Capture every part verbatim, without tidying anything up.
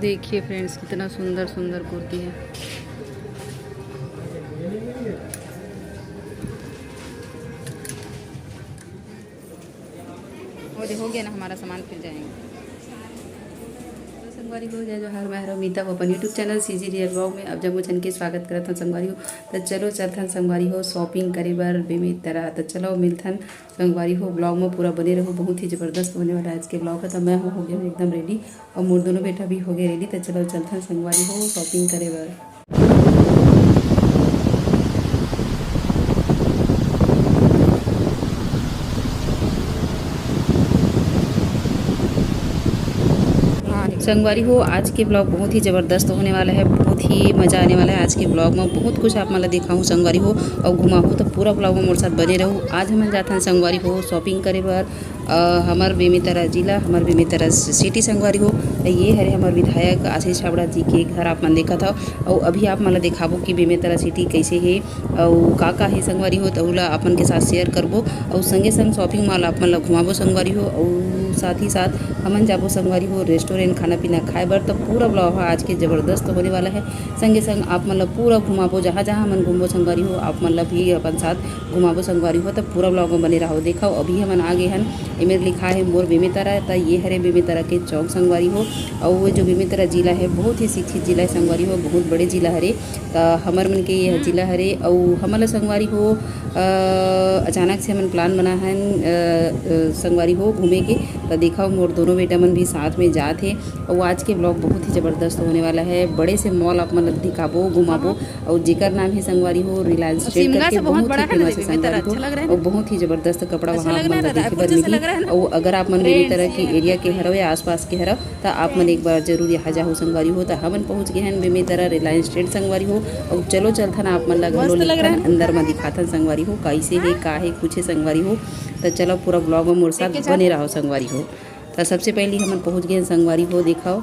देखिए फ्रेंड्स, कितना सुंदर सुंदर कुर्ती है। वो जो हो गया ना हमारा सामान, फिर जाएंगे। तो संगवारी हो, जय जोहार, मैं हरव मीता, वो अपन YouTube channel CG real blog में आप जम्मो झन के स्वागत करत हन संगवारी हो। तो चलो चलथन संगवारी हो शॉपिंग करे बर बेमेतरा। तो चलो मिलथन संगवारी हो, ब्लॉग में पूरा बने रहो, बहुत ही जबरदस्त होने वाला है आज के ब्लॉग है। तो मैं हो, हो गया हूँ एकदम रेडी और मोर दोनों बेटा भी हो गए रेडी। तो चलो चलथन संगवारी हो शॉपिंग करे बर। संगवारी हो, आज के ब्लॉग बहुत ही जबरदस्त होने वाला है, बहुत ही मजा आने वाला है आज के ब्लॉग में। बहुत कुछ आप मन ला दिखाऊँ संगवारी हो और घुमाहूँ, तो पूरा ब्लॉग में मोर साथ बने रहू। आज हमन जाथन संगवारी हो शॉपिंग करे बर। अ, हमर बेमेतरा जिला, हमर बेमेतरा सिटी संगवारी हो। ये हरे हमर विधायक आशीष छाबड़ा जी के घर आप मन देखत हव। अउ अभी आप मन ला दिखाबो कि बेमेतरा सिटी कैसे हे अउ का का हे संगवारी हो, तहू ला आप मन के साथ शेयर करबो। अउ संगे संग शॉपिंग मॉल आप मन ला घुमाबो संगवारी हो। अउ साथ ही साथ हमन जाबो संगवारी हो रेस्टोरेंट खाना पीना खाए बर। तो पूरा ब्लॉग ह आज के जबरदस्त होने वाला है। संगे संग आप मन ला पूरा घुमाबो, जहाँ जहाँ हमन घूमबो संगवारी हो, आप मन ला भी अपन साथ घुमाबो संगवारी हो। तो पूरा ब्लॉग में बने रहो। देखो अभी हमन आ गए हन, एमेर लिखा है मोर बेमेतरा। तो ये हरे बेमेतरा के चौक संगवारी हो। और वो जो बेमेतरा जिला है बहुत ही शिक्षित जिला है संगवारी हो, बहुत बड़े जिला हरे। तो हमर मन के ये जिला हरे। और हमन ला संगवारी हो अ, अचानक से हमन प्लान बना हन अ, अ, संगवारी हो घूमे के। तो देखो मोर दोनों बेटा मन भी साथ में जात हे। और आज के ब्लॉग बहुत ही जबरदस्त होने वाला है। बड़े से मॉल आप मन ला दिखाबो, घुमाबो। और जेकर नाम है संगवारी हो रिलायंस ट्रेड करके, बहुत ही फेमस है संगवारी हो। और बहुत ही जबरदस्त कपड़ा वहाँ आप मन ला देखे बर मिली। और अगर आप मन बेमेतरा के एरिया के हरव या आसपास के हरव, तो आप मन एक बार जरूर यहाँ जाहू संगवारी हो। तो हमन पहुँच गए हैं बेमेतरा रिलायंस ट्रेड संगवारी हो। और चलो चलथन आप मन ला घलो लेथन अंदर में दिखाथन संगवारी हो, कैसे है का है कुछ है संगवारी हो। तो चलो पूरा ब्लॉग में मोर साथ बने रहो संगवारी हो। तो सबसे पहले हमन पहुँच गए हैं संगवारी हो। देखो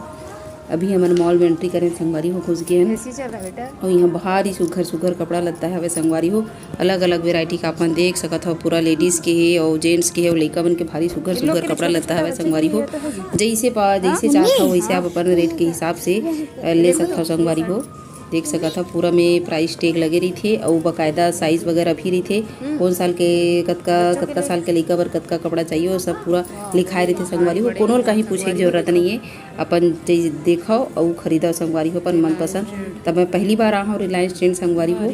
अभी हमन मॉल में एंट्री करें संगवारी हो, घुस गए हैं। एसी चल रहा बेटा। और यहाँ भारी सुघर सुघर कपड़ा लत्ता हवे संगवारी हो, अलग अलग वेराइटी का अपन देख सकत हो। पूरा लेडीज के हे और जेंट्स के हे और लइका मन के भारी सुघर सुघर कपड़ा लत्ता हवे संगवारी हो। जैसे पा जैसे चाहत हो वैसे आप अपन रेट के हिसाब से अ, ले सकत हो संगवारी हो। देख सकत हो पूरा में प्राइस टैग लगे रहिथे और बाकायदा साइज वगैरह भी रहिथे। कौन साल के कतका कतका साल के लइका बर कतका कपड़ा चाहिए वो सब पूरा लिखाए रहिथे संगवारी हो। कोनो ल कहीं पूछे के जरूरत नहीं है। अपन चीज देखव अउ खरीदव संगवारी हो अपन मनपसंद। त मैं पहली बार आ हव रिलायंस ट्रेंड संगवारी हो,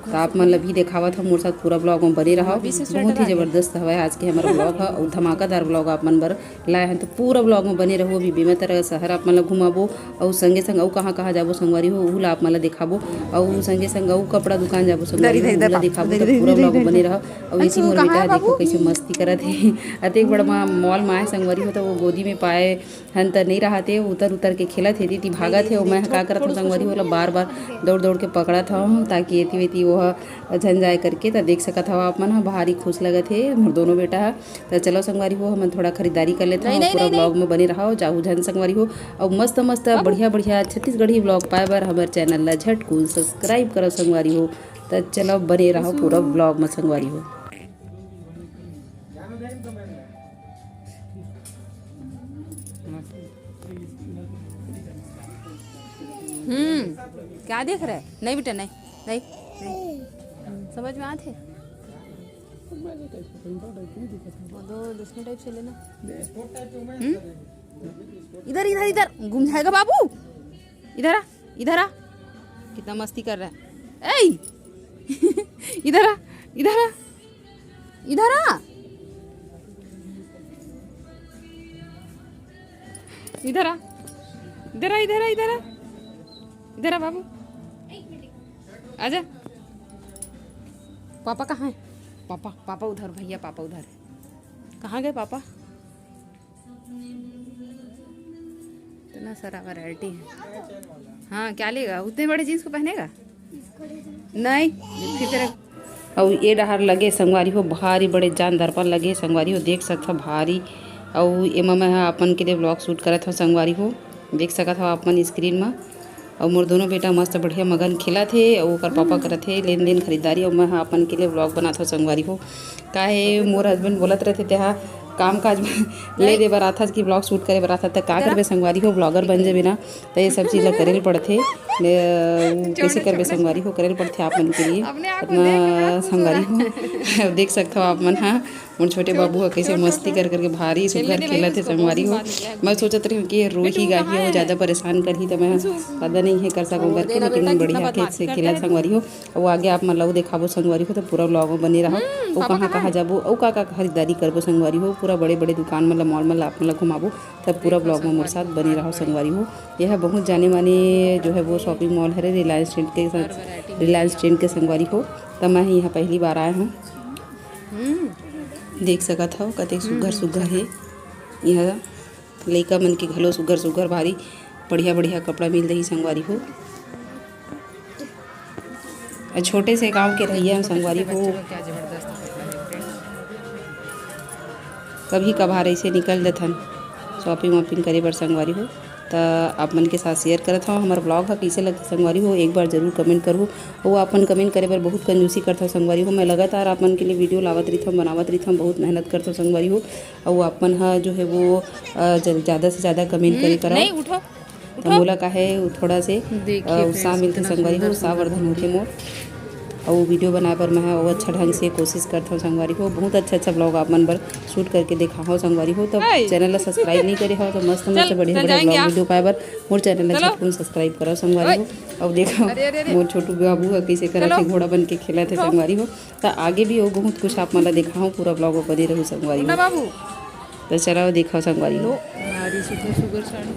त आप मन ल भी देखावत हव, मोर साथ पूरा ब्लॉग में बने रहव। बहुत ही जबरदस्त हवय आज के हमर ब्लॉग ह अउ धमाकेदार ब्लॉग आप मन बर लाए हन, त पूरा ब्लॉग में बने रहू। अभी बेमेतरा शहर आप मन ल घुमाबो अउ संगे संग अउ कहाँ कहाँ जाबो संगवारी हो, उहू ला आप मन ल देखाबो अउ संगे संग अउ कपड़ा दुकान जाबो संगवारी हो, उहू ला देखाबो। त पूरा ब्लॉग में बने रहव। अउ इसी मोर बेटा ह देखो कैसे मस्ती करत हे। अतेक बड़ मॉल में आए संगवारी हो, त वो गोदी में पाए हन त नइ रहत हे, उतर उतर के खेलत हे, एती भागत हे। अउ मैं ह का करत हव संगवारी हो, ओला बार बार दौड़ दौड़ के पकड़त हव, ताकि एती वेती वो ह झन जाए करके। त देख सकत हव आप मन ह, भारी खुश लगत हे मोर दोनों बेटा ह। त चलो संगवारी हो, हमन थोड़ा खरीदारी कर लेथन, पूरा ब्लॉग में बने रहव, जाहू झन संगवारी हो। अउ मस्त मस्त बढ़िया बढ़िया छत्तीसगढ़ी ब्लॉग पाए बर हमर चैनल ला झटकुन सब्सक्राइब करव संगवारी हो। त चलो बने रहव पूरा ब्लॉग में संगवारी हो। हम्म, क्या देख रहे हैं? नहीं बेटा, नहीं, नहीं, नहीं। समझ में आते? वो दो दूसरे टाइप से लेना। हम्म? इधर, इधर, इधर घूम जाएगा बाबू। इधर आ, इधर आ। कितना मस्ती कर रहा है। ए! इधर आ, इधर आ। इधर आ, इधर आ, इधर आ, इधर आ, इधर आ, इधर आ बाबू, आजा। पापा कहाँ है? पापा, पापा उधर, भैया, पापा उधर। कहाँ गए पापा? इतना सारा वैरायटी है। हाँ, क्या लेगा? उतने बड़े जींस को पहनेगा? नहीं, फिर तेरा। अउ ये डहार लगे संगवारी हो, भारी बड़े जान दर्पण लगे संगवारी हो, देख सकत हो भारी। अउ एमा मैं ह अपन के लिए ब्लॉग शूट करत हव संगवारी हो, देख सकत हो आप मन स्क्रीन म। अउ मोर दोनों बेटा मस्त बढ़िया मगन खेलत हे, अउ ओकर पापा करत हे लेन देन खरीदारी, अउ मैं ह अपन के लिए व्लॉग बनात हव संगवारी हो। काहे मोर हस्बैंड बोलत रहथे, तेहा काम काज में ले दे बर आथस कि व्लॉग शूट करे बर आथस, त का करबे संगवारी हो, व्लॉगर बन जेबे ना, त ये सब चीज ला करे ल पड़थे। ले, कैसे करबे संगवारी हो, करे ल पड़थे आप मन के लिए। इतना संगवारी हो देख सकथव आप मन हा, मोर छोटे बाबू ह कैसे मस्ती कर करके भारी सुग्घर खेलत हे संगवारी हो। मैं सोचत रही हूँ कि ये रोही गाही हो, ज्यादा परेशान करही, त मैं ज्यादा नहीं हे कर सकूँ करके, लेकिन बढ़िया खेत से खेलत संगवारी हो। अउ आगे आप मन ला अउ देखाबो संगवारी हो, त पूरा व्लॉग में बने रहो। अउ कहाँ कहाँ जाबो, अउ का का खरीदारी करबो संगवारी हो, पूरा बड़े बड़े दुकान मन ला, मॉल मन ला आप मन ला घुमाबो, तब पूरा व्लॉग में मोर साथ बने रहो संगवारी हो। यह बहुत जाने माने जो है वो शॉपिंग मॉल हरे रिलायंस ट्रेंड के, रिलायंस ट्रेंड के संगवारी हो। त मैं यहाँ पहली बार आए हूँ। देख सकत हव कतेक सुग्घर सुग्घर हे। यह लइका मन के घलो सुग्घर सुग्घर भारी बढ़िया बढ़िया कपड़ा मिल रही संगवारी हो। अउ छोटे से गांव के रहइया हम संगवारी हो, कभी कभार ऐसे निकल देथन शॉपिंग वॉपिंग करे बर संगवारी हो। त आप मन के साथ शेयर करत हव हमर व्लॉग ह कइसे लगथे संगवारी हो, एक बार जरूर कमेंट करहु। अउ आप मन कमेंट करे बर बहुत कंजूसी करथव संगवारी हो। मैं लगातार आप मन के लिए वीडियो लावत रहिथव, बनावत रहिथव, बहुत मेहनत करथव संगवारी हो। अउ आप मन ह जो है वो अ, जल-, ज्यादा से ज्यादा कमेंट करे करव। नहीं उठो। त मोला का है, वो थोड़ा से अ, उत्साह मिलथे संगवारी हो, उत्साहवर्धन होथे मोर। अउ वीडियो बनाए बर मैं ह अउ अच्छा ढंग से कोशिश करथव संगवारी हो। बहुत अच्छा अच्छा व्लॉग आप मन बर शूट करके देखाहव संगवारी हो। त चैनल ला सब्सक्राइब नहीं करे हव त मस्त मस्त बढ़िया बढ़िया व्लॉग वीडियो पाए बर मोर चैनल ला झटकुन सब्सक्राइब करव संगवारी हो। अउ देखो मोर छोटू बाबू ह कइसे करत हे, घोड़ा बन के खेलत हे संगवारी हो। त आगे भी अउ बहुत कुछ आप मन ला देखाहूँ, पूरा व्लॉग में बने रहू संगवारी हो। बाबू। त चलो देखाओ संगवारी हो। भारी सुग्घर सुग्घर साड़ी।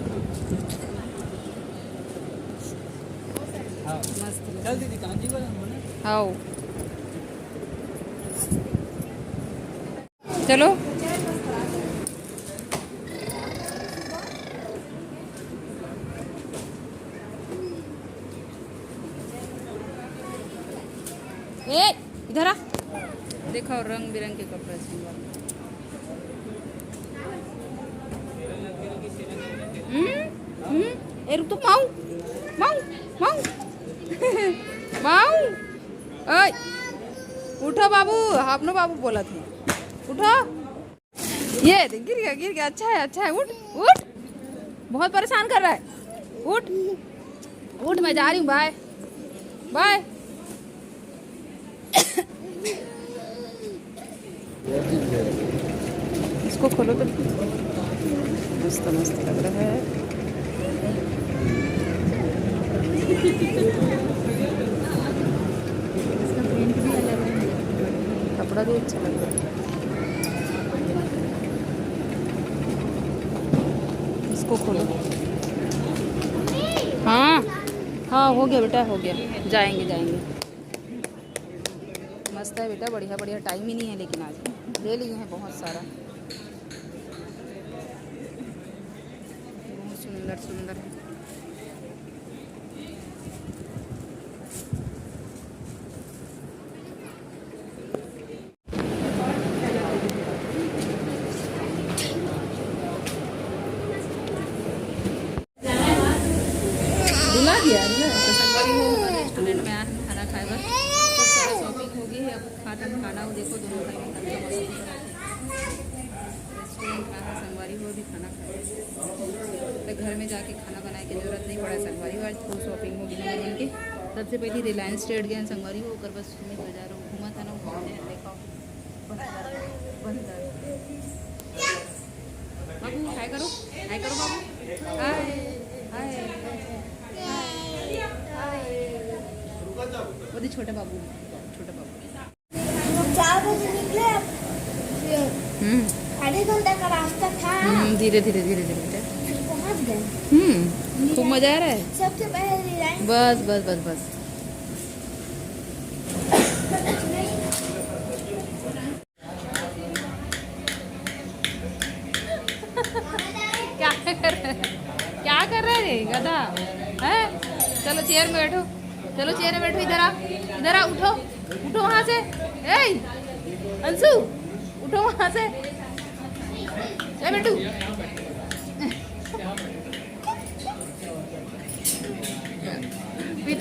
मस्त। हाओ। चलो। ए, इधर आ। देखो रंग बिरंग के कपड़ा सिलवा। हम्म, हम्म, ए रुक तो माऊ, माऊ, माऊ, माऊ, ओए, उठो बाबू, अपनो बाबू बोलत हे, उठो। ये दे, गिर गया, गिर गया। अच्छा है, अच्छा है, उठ, उठ। बहुत परेशान कर रहा है। उठ, उठ, मैं जा रही हूँ, बाय, बाय। इसको खोलो तो। मस्त, मस्त लग रहा है। इसका प्रिंट भी अलग है। कपड़ा भी अच्छा लग रहा है। इसको खोलो। हाँ, हाँ, हो गया बेटा, हो गया। जाएंगे, जाएंगे। मस्त है बेटा, बढ़िया, बढ़िया। टाइम ही नहीं है लेकिन आज ले लिए हैं बहुत सारा। बहुत सुंदर, सुंदर है। बुला दिया ना। तो संगवारी हो, रेस्टोरेंट में आए हैं खाना खाए बर। खूब सारा शॉपिंग हो गई है। अब खाना, खाना वो देखो, दोनों भाई रेस्टोरेंट में आए हैं संगवारी हो, अभी खाना खाए। तो घर में जाके खाना बनाए के जरूरत नहीं पड़ा संगवारी हो। आज खूब शॉपिंग हो गई हमन के। सबसे पहले रिलायंस ट्रेंड गए संगवारी हो, ओकर बाद सुमित बाजार घूमा था ना, वो घूमते हैं, देखो। बंदर, बंदर। बाबू, हाय करो, हाय करो बाबू। हाय, हाय, हाय, हाय। वो दे छोटा बाबू, छोटा बाबू। हम लोग चार बजे निकले, अब हम्म। आधे घंटा का रास्ता था। हम्म, धीरे, धीरे, धीरे, धीरे, धीरे। पहुंच गए। हम्म, खूब मजा आ रहा है। सबसे पहले रिलायंस। बस, बस, बस, बस। क्या कर रहे, क्या कर रहे रे गधा? हैं? चलो चेयर में बैठो, चलो चेयर में बैठो। इधर आ, इधर आ, उठो, उठो वहां से। ए अंशु, उठो वहां से। ए बेटू,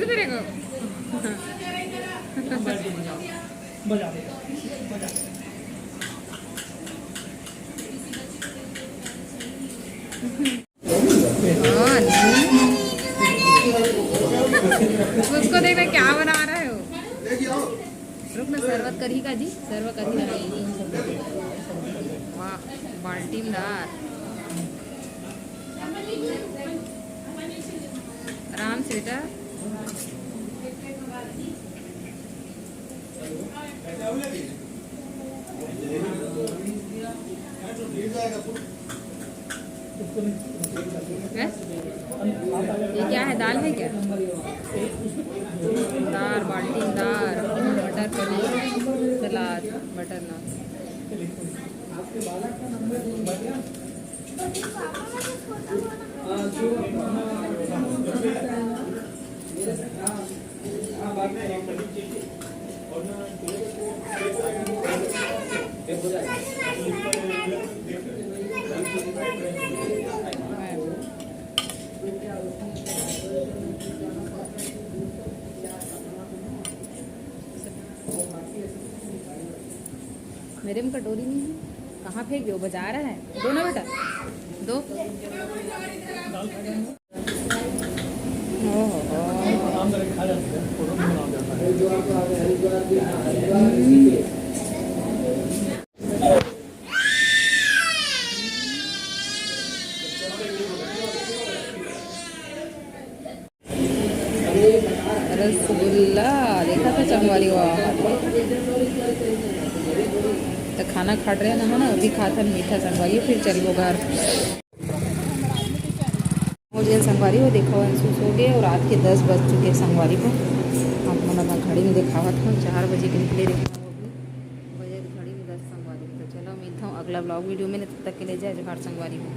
तेरे को। हाँ, नहीं। उसको देखना क्या बना रहा है वो। रुक ना, शरबत करी का जी, शरबत करी ना। वाह, बाल्टी में डाल। आराम से बेटा। हैं? ये क्या है, दाल है क्या? दाल, बाल्टी दाल, मटर पनीर, सलाद, बटर नान। मेरे में कटोरी नहीं है, कहाँ फेंक दो? बजा रहा है, दो ना बेटा, दो। ओहो। रसगुल्ला देखा था संगवारी हो। तो खाना खात रहे ना, है ना, अभी खात हन मीठा संगवारी, फिर चलबो घर। हो गया संगवारी हो, देखो अंशु सो गए और रात के दस बज चुके हैं संगवारी हो। आप मन अपन घड़ी में देखावत हो, चार बजे के निकले रहे हैं, बजे घड़ी में दस संगवारी हो। तो चलो मिलता हूँ अगला ब्लॉग वीडियो में, तब तक के लिए जय जोहार संगवारी हो।